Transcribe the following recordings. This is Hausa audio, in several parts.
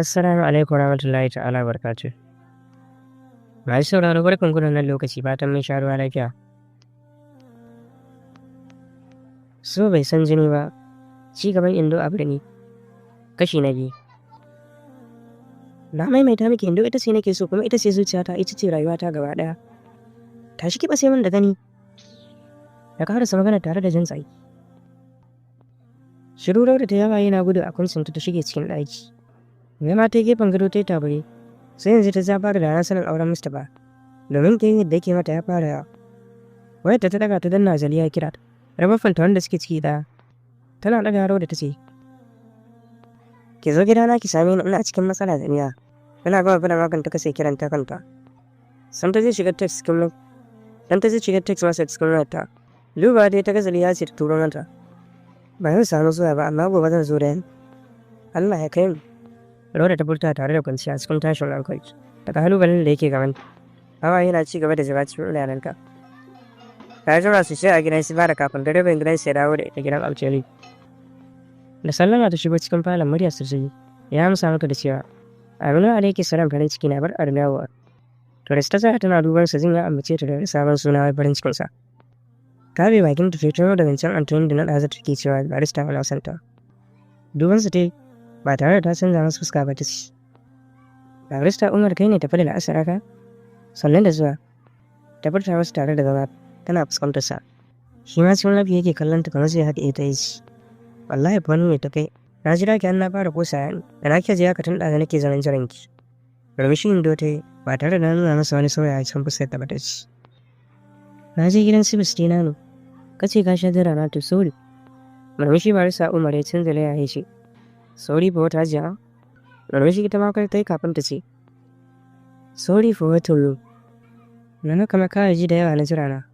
Assalamu alaikum warahmatullahi ta'ala barakatuh. Masu sauraro, barkan ku da wannan lokaci, fatan mun sha ruwa lafiya. So bai san jini ba, ci gaban Indo a birni, kashi na biyu. Na maimaita miki, Indo ita ce nake so, kuma ita ce zuciyata, ita ce rayuwata gaba ɗaya. Tashi ki ɓace min da gani. Ya karasa magana tare da jin tsayi. Shiru da ta yawa yana gudu a kuncinta ta shige cikin ɗaki. Zama ta gefen gado ta yi tabure, sai yanzu ta ja fara da na sanin auren Mustapha, domin ke yadda yake mata ya fara yawa. Wayar ta daga ta danna Zaliya kira, rabafanta wanda suke ciki ɗaya. Tana ɗaga yaro da ta ce, "Ki zo gidana ki same ni, ina cikin matsala da niya." Tana gama fada magan ta kasa kiran ta kanta. Sam ta zai shiga text cikin dan ta zai shiga text message cikin wayarta. Duba dai ta ga Zaliya ce ta turo mata. "Ba zan samu zuwa ba, amma gobe zan zo da yan. Allah ya kai mu." Rhoda ta furta tare da kwanciya cikin tashin hankali da kalubalen da yake gaban. Hawa yana ci gaba da zuba cikin idanunta. Ta jira su sai a gidan su da kafin direban gidan su ya dawo da ita gidan Alceli. Da sallama ta shigo cikin falon, muryar su ji. Ya amsa mata da cewa, "Aminu alaiki salam, farin ciki na, bar arnawa." To da ta tsaya tana duban sa, jin ya ambace ta da sabon suna wai farin cikinsa. Kabe bakin ta fito da zancen Antoni da na ɗaza take cewa barista ana santa. Duban sa tai ba tare da ta canza masa fuska ba ta ce, "Barista Umar, kai ne tafi da la'asar haka? Sannan da zuwa." Ta furta wasu tare da zama tana fuskantar sa. Shi ma cikin lafiya yake kallon ta kamar zai haɗe ta yi. "Wallahi fa ne ta kai. Na jira ki an na fara kosa da na ke je haka tun ɗaga nake zaman jiran ki." Murmushi Indo ta yi ba tare da nuna masa wani sauya a cikin fuskar ta ba ta ce, "Na je gidan su Bistina ne. Ka ce ka sha jira na, to sorry." Murmushi barista Umar ya canza laya ya ce, "Sorry for what, Hajiya?" Murmushi ita ma kai ta yi kafin ta ce, "Sorry for what you? Na na kama kawai ji da yawa na jira na.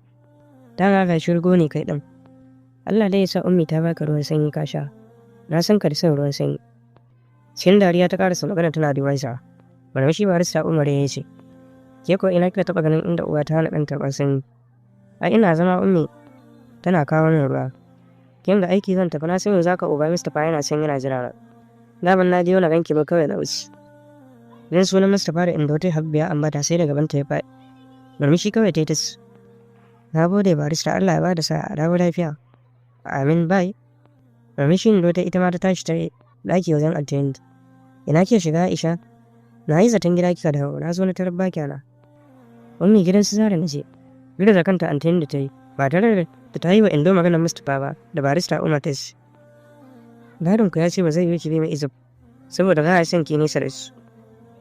Dama ga shirgo ne kai ɗin. Allah dai ya sa Ummi ta baka ruwan sanyi ka sha. Na san ka da son ruwan sanyi." Cikin dariya ta karasa magana tana duban sa. Murmushi barista Umar ya ce, "Ke ko ina kika taɓa ganin inda uwa ta hana ɗanta ruwan sanyi? Ai ina zama Ummi tana kawo min ruwa. Kin ga aiki zan tafi, na san yanzu haka uba Mustapha yana can yana jira na. Daman na je na ganki ba, kawai na wuce." Dan sunan Mustapha da inda wata habbiya ambata sai da gabanta ya faɗi. Murmushi kawai ta yi ta ce, "Na gode barista, Allah ya bada sa'a, a dawo lafiya." "Amin, bye." Murmushi Indo ta ita ma ta tashi ta ɗaki wajen Altine. "Ina ke shiga, Aisha? Na yi zaton gida kika dawo, na zo na tarar ba kyana." "Ummi, gidan su Zara na je." Da kanta Altine da ta yi ba tare da ta yi wa Indo maganar Mustapha ba da barista Umar ta ce, "Dadin ku ya ce ba zai yi ki bi mai izib saboda ba a son ki nesa da su.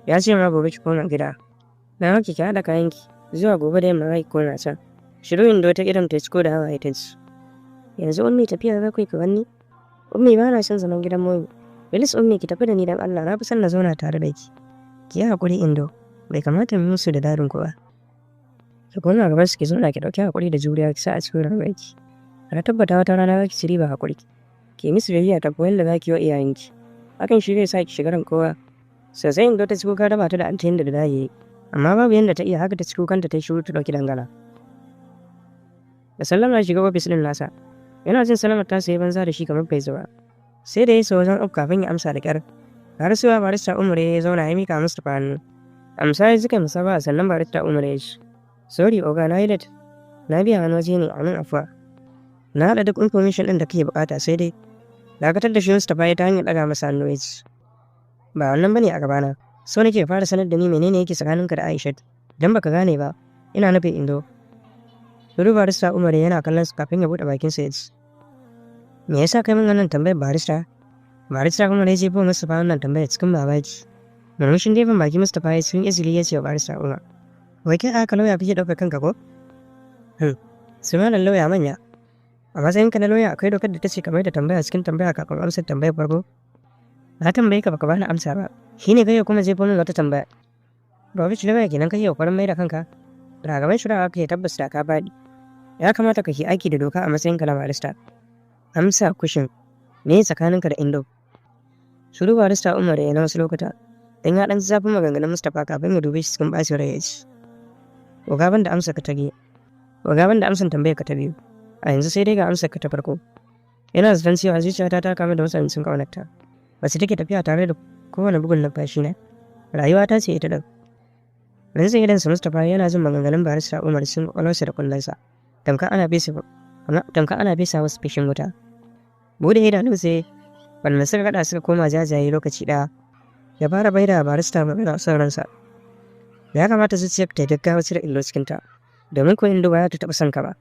Ya ce ma gobe ki koma gida. Na haka ki haɗa kayanki zuwa gobe da yamma za ki koma can." Shiru Indo ta idan ta ciko da hawaye ta ce, "Yanzu Ummi tafiya za ku yi ka wanni? Ummi, ba na son zaman gidan Momi. Please Ummi, ki tafi da ni dan Allah, na fi son na zauna tare da ki." "Ki yi haƙuri Indo, bai kamata mu musu da dadin ku ba. Ki koma gaban su ki zauna, ki ɗauki haƙuri da juriya ki sa a cikin rayuwarki. Na tabbata wata rana za ki ci riba haƙuri. Ki musu biyayya ta koyar da za ki yi wa iyayenki. Hakan shi zai sa ki shiga ran kowa." Sosai Indo ta ci kuka raba ta da antin da da yi. Amma babu yadda ta iya, haka ta ci kukanta ta yi shiru ta ɗauki dangana. Da sallama ya shiga ofis ɗin nasa. Yana jin sallamar ta sai banza da shi kamar bai zuba. Sai da ya isa wajen uku kafin ya amsa da ƙyar. Har suwa barista Umar ya zauna ya mika Mustapha hannu. Amsa ya suka musaba, sannan barista Umar ya ce, "Sorry oga, na yi late. Na biya wani waje ne, a min afuwa. Na haɗa duk information ɗin da kake buƙata, sai dai." Dakatar da shi Mustapha ya ta hanyar ɗaga masa hannu ya ce, "Ba wannan bane a gabana. So nake fara sanar da ni menene yake tsakaninka da Aisha. Dan baka gane ba, ina nufin Indo." Shiru barista Umar yana kallon su kafin ya buɗe bakinsa ya ce, "Me yasa kai min wannan tambayar, barista?" Barista Umar ya jefo Mustapha wannan tambayar cikin mamaki. Murmushin gefen baki Mustapha ya cikin izili ya ce wa barista Umar, "Wai kai aka lauya kake ɗaukar kanka ko? Su malam lauya manya. A matsayinka na lauya, akwai dokar da ta ce kamar da tambaya cikin tambaya kafin amsar tambayar farko? Na tambaye ka baka bani amsa ba. Shi ne kai kuma jefo min wata tambaya. Rubbish lauya kenan kake ƙoƙarin mai da kanka? Da gaban shari'a kake, tabbas da ka faɗi. Ya kamata ka ke aiki da doka a matsayinka na barista. Amsa question, me tsakaninka da Indo?" Shiru barista Umar ya na wasu lokuta. Dan ya ɗan zafin maganganun Mustapha kafin ya dube shi cikin ɓacin rai ya ce, "Oga, ban da amsa ka ta biyu. Oga, ban da amsan tambayar ka ta biyu. A yanzu sai dai ga amsar ka ta farko. Ina zaton cewa zuciyata ta kamu da matsanancin ƙaunarta. Wacce take tafiya tare da kowane kowane bugun numfashi na. Rayuwa ta ce ita ɗin. Rintsa idonsa Mustapha yana jin maganganun Barista Umar sun kwakwalwarsa da kunnensa. Tamkar ana fesa wasu feshin wuta. Bude idanu sai wanda suka kaɗa suka koma jajaye lokaci ɗaya. Ya fara baida barista magana son ransa. Ya kamata zuciyarka ta gaggawa cire Indo cikinta, domin ko Indo ba za ta taɓa son ka ba.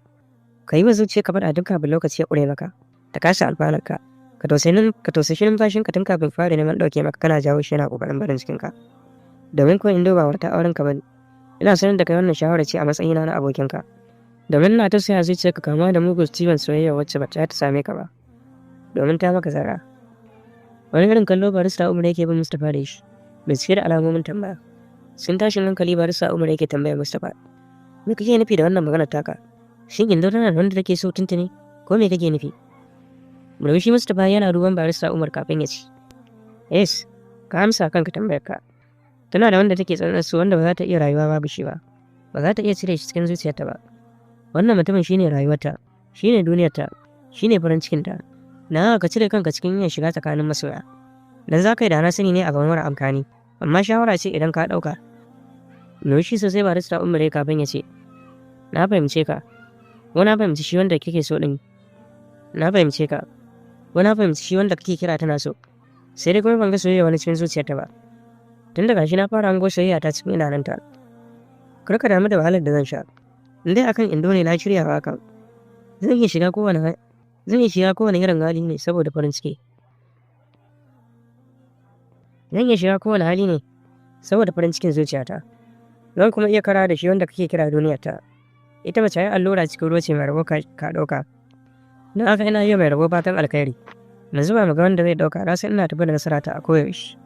Ka yi wa zuciyarka faɗa duk kafin lokaci ya ƙure maka, ta kasa alfanar ka. Ka tausayi numfashinka tun kafin fara neman ɗauke maka, kana jawo shi yana ƙoƙarin barin cikinka. Domin ko Indo ba wata auren ka bane. Ina sanar da kai wannan shawara ce a matsayina na abokinka. Domin ina tausaya zuciyarka kama da mugun ciwon soyayya wacce ba ta same ka ba. Domin ta maka zara. Wani irin kallo Barista Umar yake bin Mustapha da shi, mai cike da alamomin tambaya. Cikin tashin hankali Barista Umar yake tambayar Mustapha: "Me kake nufi da wannan maganar taka? Shin Indo tana da wanda take so tuntuni, ko me kake nufi?" Murmushi Mustapha yana duban Barista Umar kafin ya ce, "Yes, ka amsa kanka tambayar ka. Tana da wanda take tsananin so, wanda ba za ta iya rayuwa babu shi ba. Ba za ta iya cire shi cikin zuciyarta ba. Wannan mutumin shine rayuwarta, shine duniyarta, shine farin cikinta. Na ka cire kanka cikin yin shiga tsakanin masoya. Dan za ka yi da na sani ne a gaban mara amfani, amma shawara ce idan ka ɗauka." Murmushi sosai Barista Umar kafin ya ce, "Na fahimce ka, ko na fahimci shi wanda kike so ɗin. Na fahimce ka, ko na fahimci shi wanda kake kira tana so. Sai dai kuma ban ga soyayya wani cikin zuciyarta ba. Tun daga shi na fara hango soyayya ta cikin idanunta. Kar ka damu da wahalar da zan sha. In dai akan Indo ne, na shirya hakan. Zan iya shiga kowane irin hali ne saboda farin ciki. Zan iya shiga kowane hali ne saboda farin cikin zuciyata. Zan kuma iya kara da shi wanda kake kira duniyarta. Ita mace ai allura cikin ruwa ce, mai rabo ka ɗauka. Don haka ina yi mai rabo fatan alkhairi. Na zuba mu ga wanda zai ɗauka, na san ina tafi da nasara ta a koyaushe."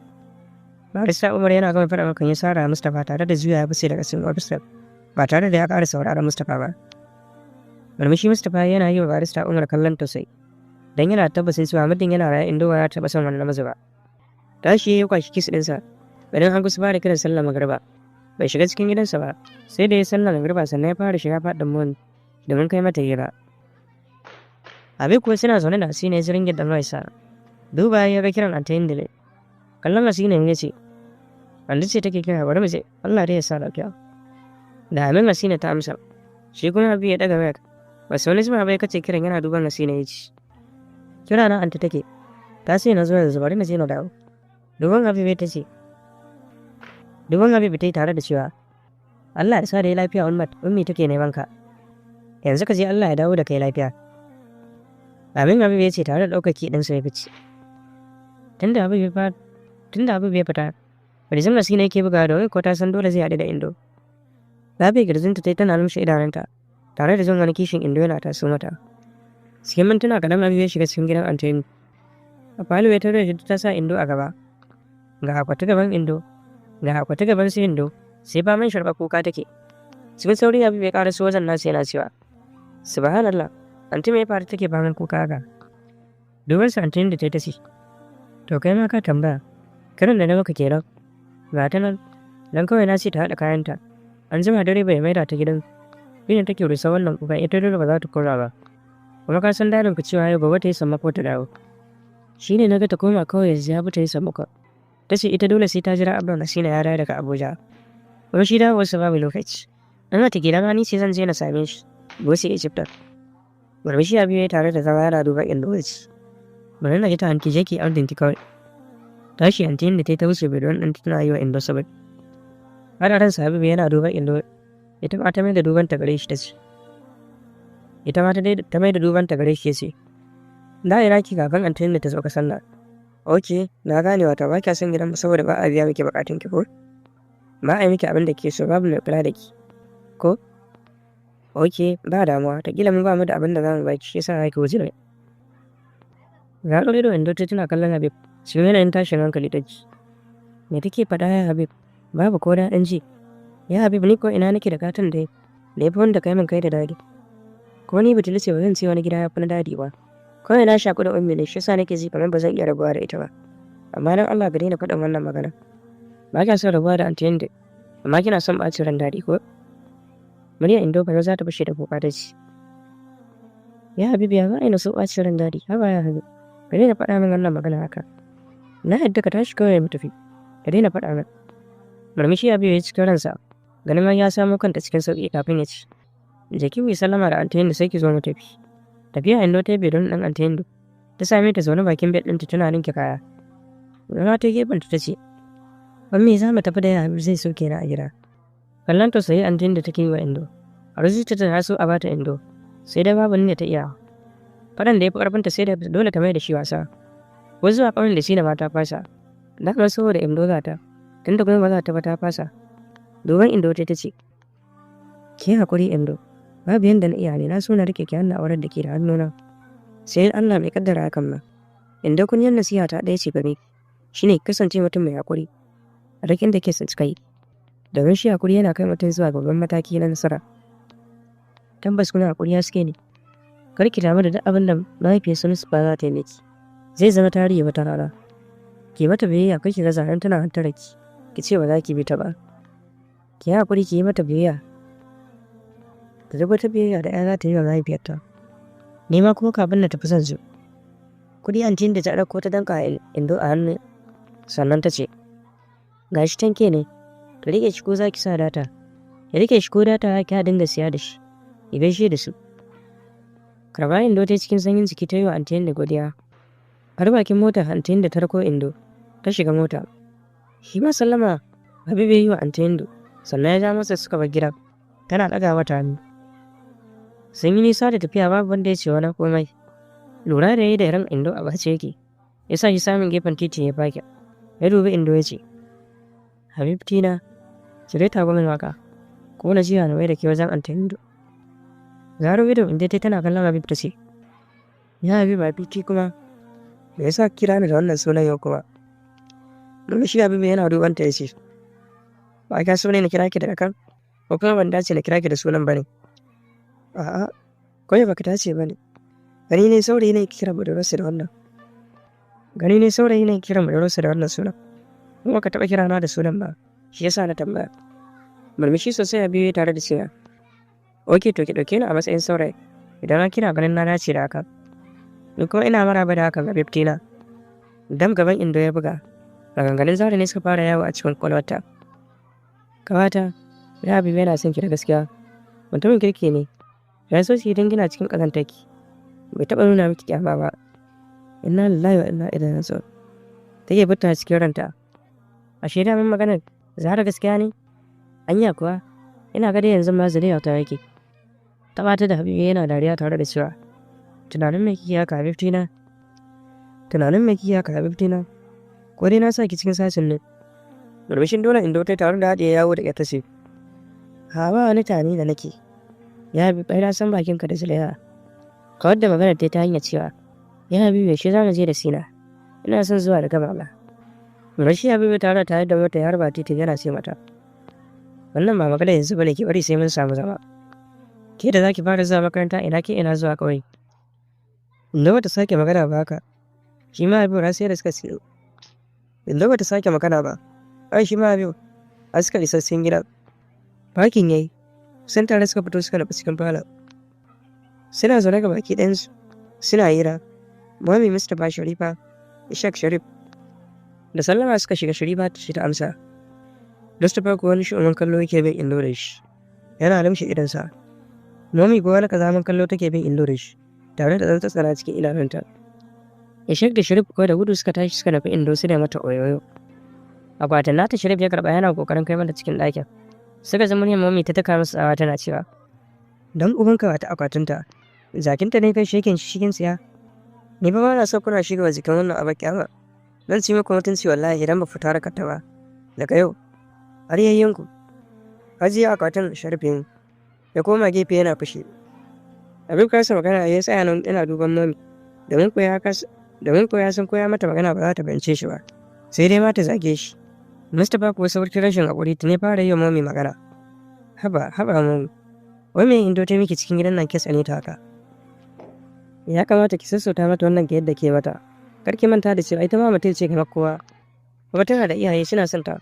Barista Umar yana gama faɗa hakan ya sara Mustapha tare da juya ya fice daga cikin ofis ba tare da ya ƙara sauraron Mustapha ba. Murmushi Mustapha yana yi wa Barista Umar kallon tausayi, dan yana tabbacin cewa muddin yana raye, Indo ba za ta taɓa son wani namiji ba. Tashi ya kwashi keys ɗinsa, ganin an kusa fara kiran sallar magariba. Bai shiga cikin gidansa ba, sai da ya sallar magariba sannan ya fara shiga faɗin mun domin kai mata hira. Abi kuwa suna zaune da Hasina ya ji ringin ɗin wayarsa. Duba ya ga kiran Aunty Hindile. Kallon Hasina ya ce, "Aunty ce take kira, bari mu je, Allah dai ya sa lafiya." Da amin Hasina ta amsa. Shi kuma Abi ya ɗaga wayar. Basu wani jima bai kace kiran, yana duban Hasina ya ce, "Kira na Aunty take. Ta ce na zo yanzu, bari na je na dawo." Duban Habibu ta ce. Duban Habibu ta yi tare da cewa, "Allah ya sa da lafiya, Ummi take neman ka. Yanzu ka je, Allah ya dawo da kai lafiya." Amin, Habibu ya ce tare da ɗaukar key ɗinsa ya fice. Tunda Habibu ya fita, ƙirjin Hasina yake bugawa, domin ko ta san dole zai haɗu da Indo. Lafiya ƙirjinta ta yi tana lumshe idanunta, tare da jin wani kishin Indo yana taso mata. Cikin mintuna kaɗan Habibu ya shiga cikin gidan Antoni. A falo ya tarar da ta sa Indo a gaba. Ga akwati gaban Indo, ga akwati gaban su Indo, sai faman sharɓa kuka take. Cikin sauri Habibu ya ƙaraso wajen nasu yana cewa, "Subhanallah, Anti, me ya faru take faman kuka haka?" Duban sa Anti da ta yi ta ce, "To kai ma ka tambaya, kiran da na maka kenan. Ga ta nan, dan kawai na ce ta haɗa kayanta. An jima dare bai maida ta gidan. Shine take rusa wannan kuka, ita dole ba za ta kora ba. Kuma ka san dadin ku cewa yau gobe ta yi sammako ta dawo. Shi ne na ga ta koma kawai, yanzu ya bi ta yi sammako. Ta ce ita dole sai ta jira Abban Hasina ya dawo daga Abuja. Kuma shi dawowarsa babu lokaci. In ta gida ma ni ce zan je na same shi. Gosi Egypt." Murmushi ya biyo tare da zama yana duban Indo ya ce, "Bari na ji ta, Anti, je ki ardin ki kawai." Tashi Anti da ta wuce bedroom ɗin tana yi wa Indo sabai. Har ransa Habibu yana duban Indo, ita ma ta mai da duban ta gare shi ta ce. Ita ma ta mai da duban ta gare shi ya ce, "Da ina ki kafin Anti da ta zo ka sallah. Ok, na gane, wata ba kya son gidan saboda ba a biya miki bukatun ki, ko? Ba a yi miki abin da ke so, babu mai kula da ki. Ko? Ok, ba damuwa, ta kila mu ba mu da abin da za mu baki, shi yasa ki wuce." Ga ido Indo ta tana kallon Habib. Cikin yanayin tashin hankali ta ce, "Me take faɗa ya Habib? Babu ko daɗin ji. Ya Habib, ni ko ina nake da katon da ya fi wanda kai min kai da Daddy? Ko ni butulu ce, ba zan ce wani gida ya fi na Daddy ba. Kawai na shaku da Ummi ne, shi yasa nake ji kamar ba zan iya rabuwa da ita ba. Amma dan Allah ka daina faɗin wannan magana. Ba kya son rabuwa da Aunty Hinde, amma kina son ɓacin ran Daddy, ko?" Murya Indo kamar za ta fashe da kuka ta ce, "Ya Habib, ya za a yi na so ɓacin ran Daddy? Haba ya Habib, ka daina faɗa min wannan magana haka. Na yadda ka tashi kawai mu tafi." Ta daina faɗa min. Murmushi ya biyo cikin ransa, ganin ya samo kanta cikin sauƙi, kafin ya ce, "Je ki yi sallama da Aunty Hindu, sai ki zo mu tafi." Tafiya Indo ta bedroom ɗin Aunty Hindu. Ta same ta zaune bakin bed ɗinta tana ninke kaya. Zama ta gefen ta ce, "Ummi, za mu tafi da Habib, zai sauke ni a gida." Kallon tausayi Aunty Hindu take yi wa Indo. A zuciyarta ta so a bata Indo, sai dai babu ne ta iya. Faɗan da ya fi ƙarfinta sai da dole ta mai da shi wasa. Ko zuwa ƙauyen da shi da mata fasa. Dama saboda Indo za ta, tunda kuma ba za ta ba, ta fasa. Duban Indo ta ce, "Ke haƙuri Indo, babu yanda na iya ne, na so na rike ki hannu auren da ke da hannuna. Sai Allah mai kaddara hakan ma. Indo, kunyar nasiha ta ɗaya ce gare ki, shine ki kasance mutum mai haƙuri a duk inda ke tsinci kai. Domin shi haƙuri yana kai mutum zuwa babban mataki na nasara. Tabbas kuna haƙuri haske ne. Kar ki damu da duk abin da mahaifiyar Sunusi ba za ta yi miki. Zai zama tarihi wata rana. Ki mata biyayya, kar ki gaza dan tana hantarar ki. Ki ce ba za ki bi ta ba. Ki yi haƙuri ki yi mata biyayya. Da duk wata biyayya da 'ya za ta yi wa mahaifiyarta. Ni ma kuma kafin na tafi zan zo." Kuɗi Aunty da ta ɗauko ta danka Indo a hannu, sannan ta ce, "Ga shi 10K ne, ki riƙe shi ko za ki sa data. Ki riƙe shi, ko data ki dinga siya da shi. Ki gaishe da su." Karɓa Indo ta cikin sanyin jiki, ta yi wa Aunty da godiya. Har bakin mota Aunty da ta rako Indo, ta shiga mota. Shi ma sallama Habib ya yi wa Aunty Indo, sannan ya ja masa suka bar gidan. Tana ɗaga mata hannu. Sun yi nisa da tafiya babu wanda ya ce wani komai. Lura da yi da ran Indo a bace yake, ya sa shi samun gefen titi ya fake. Ya dubi Indo ya ce, "Habibtina, cire tagumin waka, ko na jiya na mai da ke wajen Aunty Indo." Zaro ido Indo ta tana kallon Habib ta ce, "Ya Habib, Habibti kuma, me yasa kira ni da wannan sunan yau kuma?" Murmushi Habib yana duban ta ya ce, "Ba ka so ne na kira ki daga kan, ko kuma ban dace na kira ki da sunan ba ne?" "A'a, kawai baka dace ba ne. Gani ne saurayi ne kira budurwarsa da wannan. Gani ne saurayi ne kira budurwarsa da wannan sunan. Kuma ka taɓa kira na da sunan ba, shi yasa na tambaya." Murmushi sosai ya biyo tare da cewa, "Ok, to ki ɗauke ni a matsayin saurayi idan har kina ganin na dace da haka. Ni kuma ina maraba da hakan, Habibtina." Dam gaban Indo ya buga. Maganganun Zara ne suka fara yawo a cikin kwakwalwarta. "Kawata, ya Habib yana son ki da gaskiya. Mutumin kirki ne. Ya so shi idan kina cikin ƙazantarki. Bai taɓa nuna miki kyama ba. Inna lillahi wa inna ilaihi raji'un," take furta cikin ranta. "Ashe da min maganar Zara gaskiya ne? Anya kuwa, ina ga dai yanzu ma zuriya ta yake." Taɓa ta da Habibu yana dariya tare da cewa, "Tunanin me kike haka, Habibtina? Tunanin me kike haka, Habibtina? Ko dai na sa ki cikin sashin ne?" Murmushin dole Indo ta tare da haɗiye yawo da ta ce, "Ha, ba wani tani da nake. Ya Habib, ai na san bakinka da Zulaiha." Kawar da maganar ta hanyar cewa, "Ya Habibu, yaushe za mu je da Sina? Ina son zuwa da gaba ba." Murmushi Habibu tare tare da mota ya harba titin yana ce mata, "Wannan ba magana yanzu bane, ki bari sai mun samu zama. Ke da zaki fara zuwa makaranta, ina ke ina zuwa ƙauye?" Indo bata sake magana ba haka. Shi ma Habibu har sai da suka siyo. Indo bata sake magana ba. Ai shi ma Habibu har suka isa cikin gidan. Parking yayi. Sun tare suka fito suka nufi cikin falon. Suna zaune ga baki ɗayansu. Suna hira. Mami, Mustapha, Sharifa, Ishaq, Sharif. Da sallama suka shiga, Sharifa ta ce ta amsa. Mustapha kuwa wani shu'umin kallo yake bin Indo da shi. Yana lumshe idonsa. Mami kuwa wani kazamin kallo take bin Indo da shi, tare da tsantsana cikin idanunta. Ishaq da Sharif kuwa da gudu suka tashi suka nufi Indo su da mata oyoyo. Akwatin nata Sharif ya karɓa yana ƙoƙarin kai mata cikin ɗakin. Suka ji muryar Mami ta taka musu tsawa tana cewa, "Don ubanka ba ta akwatinta, zakinta ne kai shekin cikin tsiya. Ni fa ba na so kuna shiga jikin wannan abu kyama. Zan ci muku mutunci wallahi idan ba fita harkar ta ba. Daga yau, har yayyinku." Ajiye akwatin Sharif ya koma gefe yana fushi. Habib kasa magana ya tsaya nan yana duban Mami, domin ko ya san ko ya mata magana ba za ta fahimce shi ba, sai dai ma ta zage shi. Mustapha kuwa saurin rashin haƙuri tuni fara yi wa Mami magana. "Haba, haba Mami, wai me Indo ta miki cikin gidan nan ke tsane ta haka? Ya kamata ki sassauta mata wannan ga yadda ke mata. Kar ki manta da cewa ita ma mutum ce kamar kowa. Kuma tana da iyaye suna son ta.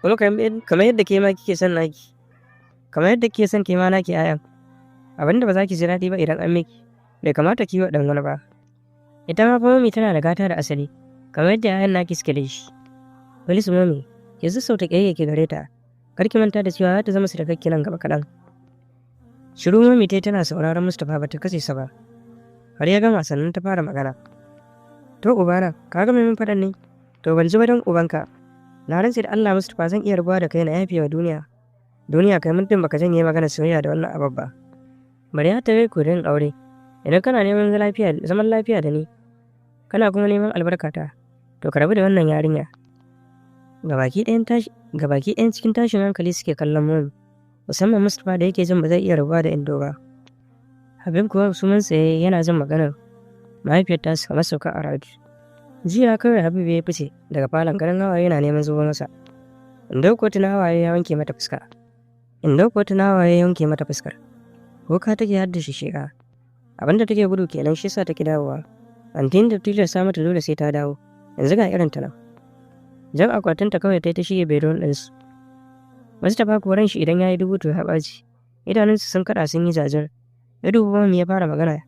Kuma kamar yadda ke ma kike son naki. Kamar yadda kike son ke ma naki 'ya'yan. Abin da ba za ki ji daɗi ba idan an miki, bai kamata ki yi wa ɗan wani ba. Ita ma fa Mami tana da gata da asali, kamar yadda 'ya'yan naki suke da shi. Please Mami, Ki sassauta ƙiyayya ki gare ta. Kar ki manta da cewa za ta zama surukarki nan gaba kaɗan. Shiru Mami tai tana sauraron Mustapha, bata katse sa ba. Har ya gama sannan ta fara magana. "To ubana, ka gama min faɗan ne? To ban ji ba don ubanka. Na rantse da Allah, Mustapha, zan iya rabuwa da kai na yafe wa duniya. Duniya kai, muddin baka janye magana soyayya da wannan abab ba. Bari ya tare ku rin aure. Idan kana neman lafiya, zaman lafiya da ni, kana kuma neman albarkata, to ka rabu da wannan yarinya." Gabaki ɗayan cikin tashin hankali suke kallon Mami. Musamman Mustapha da yake jin ba zai iya rabuwa da Indo ba. Habib kuwa suman tsaye yana jin maganar mahaifiyar tasu kamar sauka a raju. Jiya kawai Habib ya fice daga falon, ganin hawaye yana neman zubo masa. Indo ko tuna hawaye ya wanke mata fuska. Indo ko tuna hawaye ya wanke mata fuskar. Kuka take har da shisheka. Abinda take gudu kenan, shi yasa take dawowa. Antin da tilasta mata dole sai ta dawo. Yanzu ga irin ta nan. Jan akwatinta kawai ta yi ta shige bedroom ɗinsu. Mustapha kuwa ran shi idan ya yi dubu to ya ɓaci. Idanunsa sun kaɗa sun yi jajir. Ya dubi Mami ya fara magana.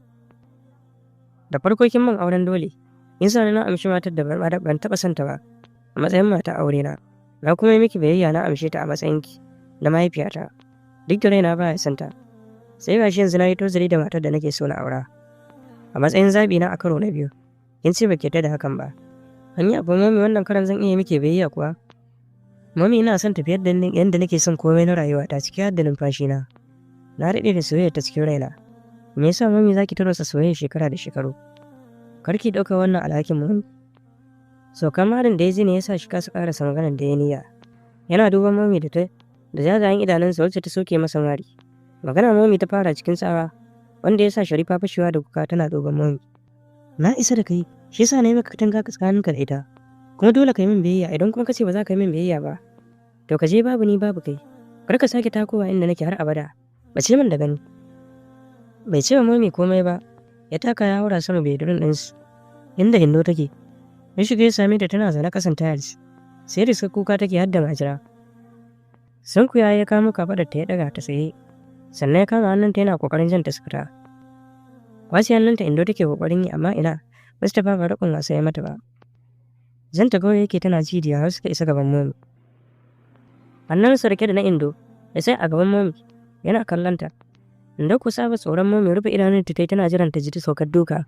"Da farko kin min auren dole. Kin sa na amshi matar da ban taɓa son ta ba a matsayin mata aure na. Na kuma yi miki biyayya, na amshe ta a matsayin ki na mahaifiyata. Duk da raina baya son ta. Sai gashi yanzu na yi tozali da matar da nake so na aura a matsayin zaɓi na a karo na biyu. Kin ce ba ki yarda da hakan ba. Hanya abu Mami, wannan karan zan iya miki biyayya kuwa? Mami, ina son tafiyar da yadda nake son komai na rayuwata, ciki har da numfashina. Na daɗe da soyayya ta cikin raina. Me yasa, Mami, zaki tarwatsa soyayya shekara da shekaru? Kar ki ɗauka wannan alhakin mu." Saukan marin da ya ji ne ya sa shi kasa ƙarasa maganar da ya niyya. Yana duban Mami da ta da jajayen idanunsa wacce ta soke masa mari. Magana Mami ta fara cikin tsawa wanda ya sa Sharifa fashewa da kuka tana duban Mami. "Na isa da kai, shi yasa na yi maka katanga tsakaninka da ita. Kuma dole ka yi min biyayya. Idan kuma ka ce ba za ka yi min biyayya ba, to ka je, babu ni babu kai. Kar ka sake takowa inda nake har abada. Bace min da gani." Bai ce wa Mami komai ba, ya taka ya haura sama bedroom ɗinsu inda Indo take. Ya shiga ya same ta tana zaune kasan tiles. Sai da suka kuka take har da majira. Sunkuya ya kamo kafaɗar ta ya ɗaga ta tsaye. Sannan ya kama hannunta yana ƙoƙarin jan ta su fita. Kwace hannunta Indo take ƙoƙarin yi, amma ina, Mustapha ba riƙon wasa ya mata ba. Janta kawai yake tana ji da har suka isa gaban Momi. Hannunsa rike da na Indo, ya sai a gaban Momi yana kallon ta. Indo ko saba tsoron Momi, rufe idanunta tai tana jiran ta ji ta saukar duka.